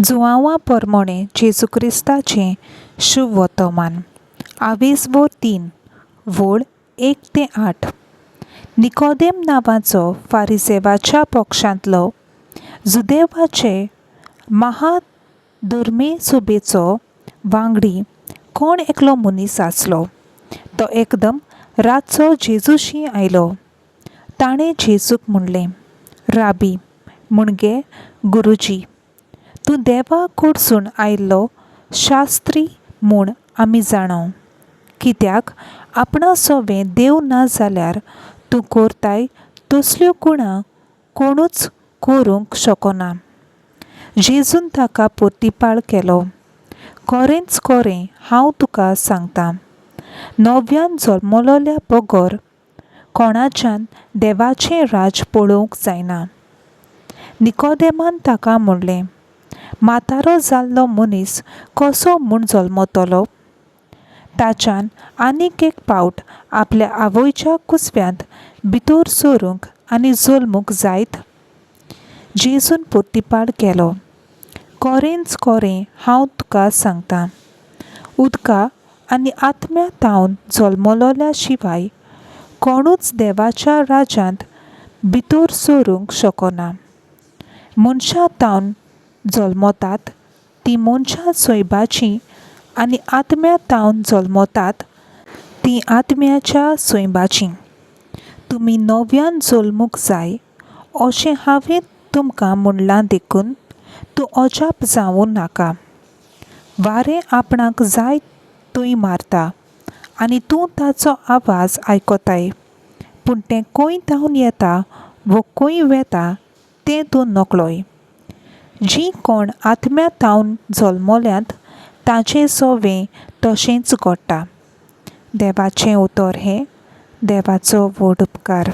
जुआंवा पोरमोणें जेजू क्रिस्ताचें शुभ वोतोमान आवेसवोर 3 वोळ 1 ते 8. निकोदेम नांवाचो फारिसेवाच्या पक्षांतलो जुदेवाचे महाधर्मी सभेचो वांगडी कोण एकलो मनीस आसलो. तो एकदम रातचो जेजूशी आयलो. ताणें जेजूक म्हणलें, राबी मुणगे गुरुजी, तूं देवा कडसून आयिल्लो शास्त्री म्हूण आमी जाणाव. कित्याक आपणा सोवें देव ना जाल्यार तूं करताय तसल्यो गुणां कोणूच करूंक शकना. जेजून ताका प्रतिपाळ केलो, खरेंच खरें हांव तुका सांगता, नव्यान जल्मलोल्या बगर कोणाच्यान देवाचें राज पळोवंक जायना. निकोदेमान ताका म्हणलें, म्हातारो जाल्लो मनीस कसो म्हूण जल्मतलो? ताच्यान आनीक एक पावट आपल्या आवयच्या कुसव्यांत भितर सरूंक आनी जल्मूंक जायत? जेजून प्रतिपाळ केलो, खरेंच खरें हांव तुका सांगता, उदका आनी आत्म्या थावन जल्मलोल्या शिवाय कोणूच देवाच्या राज्यांत भितर सरूंक शकना. मनशां थावन जल्मतात तीं मनशां सैबाचीं आनी आत्म्या थावन जल्मतात तीं आत्म्याच्या सैबाचीं. तुमी नव्यान जल्मूंक जाय अशें हांवें तुमकां म्हणलां देखून तूं अजाप जावूं नाका. वारें आपणाक जाय थंय मारता आनी तूं ताचो आवाज आयकताय, पूण तें खंय धांवन येता वो खंय वेता तें तूं नकळोय. जीं कोण आत्म्या थावन जल्मल्यांत ताचें सोवें तशेंच घडटा. देवाचें उतर हें. देवाचो व्हड उपकार.